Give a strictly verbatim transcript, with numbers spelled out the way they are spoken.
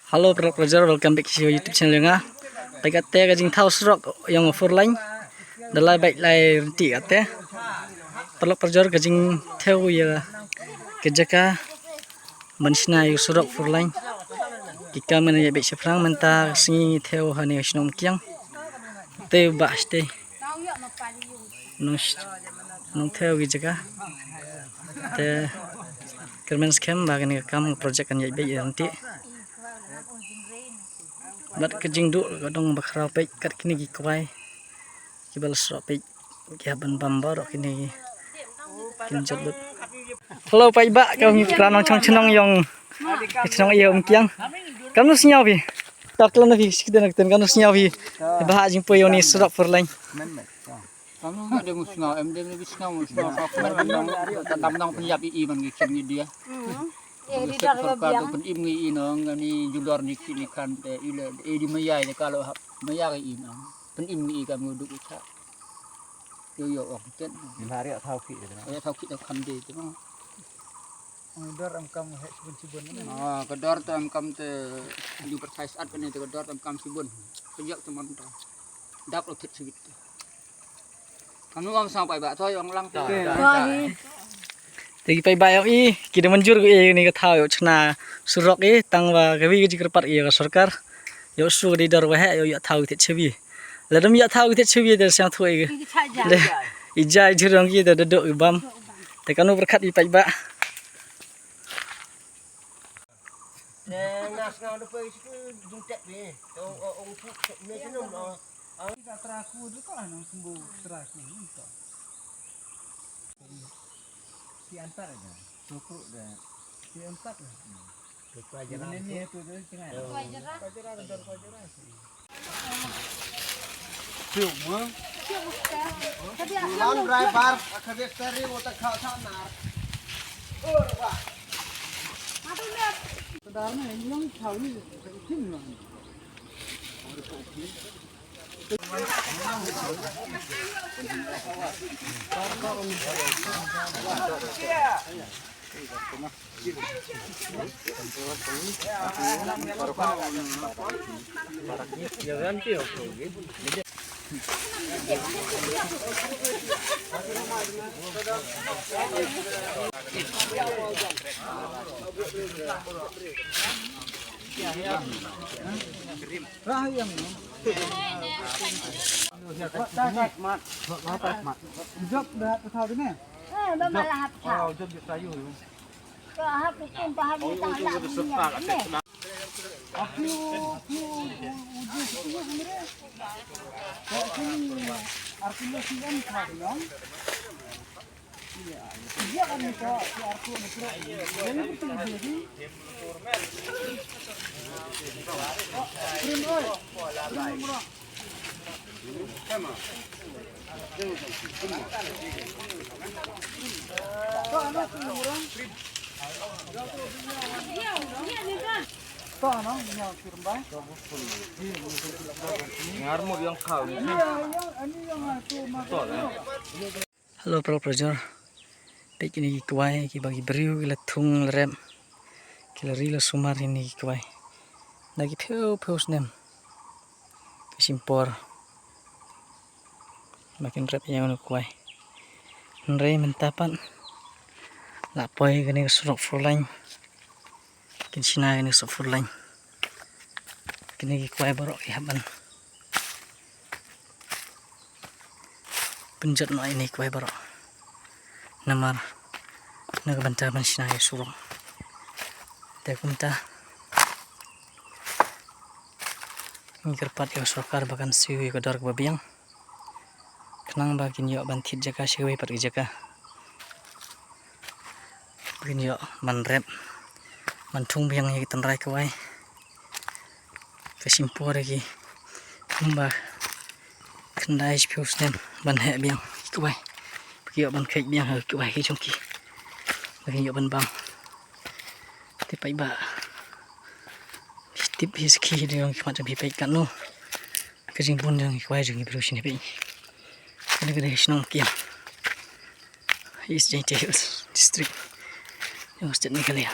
Hello paralok parajor, welcome back to YouTube channel jong nga. Te kata ka jingthaw surok ïa nga four lane da lai bad lai rynti kata. Paralok parajor, ka jingthaw ïa ka jaka ban shna ïa surok four lane. Ki kam mynta ïa bad shaphrang, mynta ka sngi thew ha ne shnong Kiang. Te ba shatei nong thew ki jaka. Te kyrmen skhem ba kane ka kam project kan ïa bad ïa rynti. Bad ka jingduh ka dong ba khraw peit kat kine ki kwai kiba la surok peit ki hap ban bam baroh kine ki kin jot lut. Hello paidbah, kam ngi kra nongchong chnong ïong ka chnong ïa um Kiang. Kam nu sñiaw phi. Tak lan phi sikden ka ten kam nu sñiaw phi. Ba ha jingpoi ïong ni surok four lane. Kam nu da deng sñiaw, em deng ni sñiaw, sñiaw ka four lane. Ta dam dang pynïap i i man ki chen ni dia. Eh, di dar ka biang. Pyn im ngi i nong ni julor ni ki ni kan te i le e di mayai de kalo hap mayai i nong. Pyn im ngi i kam ngi duk i cha. Yo yo ong ten. Ni hari thaw ki de. Yo thaw ki de kan de te. Dor em kam he sibun sibun ni. Ah, ka dor te em kam te ju percaya saat kane te ka dor te em kam sibun. Sejak teman ta. Dak lo thit sibit. Kam nu kam sang paidbah to ïong lang to. Te ki paidbah ïong i ki da mynjur ko i ni ka thaw ïong chna surok i tang ba ka wi ka jingkyrpad i ka sorkar. Ïong su ka di dor wa he ïong ïong thaw ki te chewi. La dum ïong thaw ki te chewi da siang thui ki. Le i jai jurong ki da dok ki bam. Te kanu berkat i paidbah. Te nga sngaw da poi situ jingtek ni. To ong pu me sinu no. Ang ka traku du ko nang sembu traku ni ko. Si antar aja. Cukup dah. Si antar lah. Ini ni tu tu tengah. Kuai jerah. Kuai jerah, kuai jerah. Lan driver, ka bek tari wata kha sa nar. Or ba. Sadar na, ini yang tahu ni, ini yang. Jop dah tu tahu ni. Eh, ba malah hap. Oh, jop jop tayu. Ka hap tu pun ba hap ni tak nak ni. Aku aku uji sini sendiri. Kau sini artinya sini kan kau bilang. Hello, paralok parajor. Peit kine ki kwai kiba ki briew ki la thung la rep. Ki la ri la sumar kine ki kwai. Da ki phew phew snem. Ka shim por ba kin rep ïa une u kwai. Hynrei mynta pat la poi kane ka surok four lane. Kin shna kane ka surok four lane. Kine ki kwai baroh ki hap ban pynjot noh ïa kine ki kwai baroh. Namar na ka bynta ban shna ïa surok. Te kumta ngi kyrpad ïa ka sorkar ba kan siew ïa ka dor kaba biang. Khnang ba kin ïoh ban thied jaka sha kawei pat ka jaka. Ba kin ïoh ban rep ban thung biang ïa ki tynrai kwai. Ka shim por ïa ki kumba khyndai shiphew snem ban heh biang ki kwai. Ba ki ïoh ban kheit biang ha ki kwai ki jong ki. Ba kin ïoh ban bam. Te paidbah, phi tip hi sakhi de jong ki khmat jong phi peit katno ka jingbun jong ki kwai jong ki briew shane peit. Kane ka dei shnong Kiang, East Jaintia Hills District, jong state Meghalaya.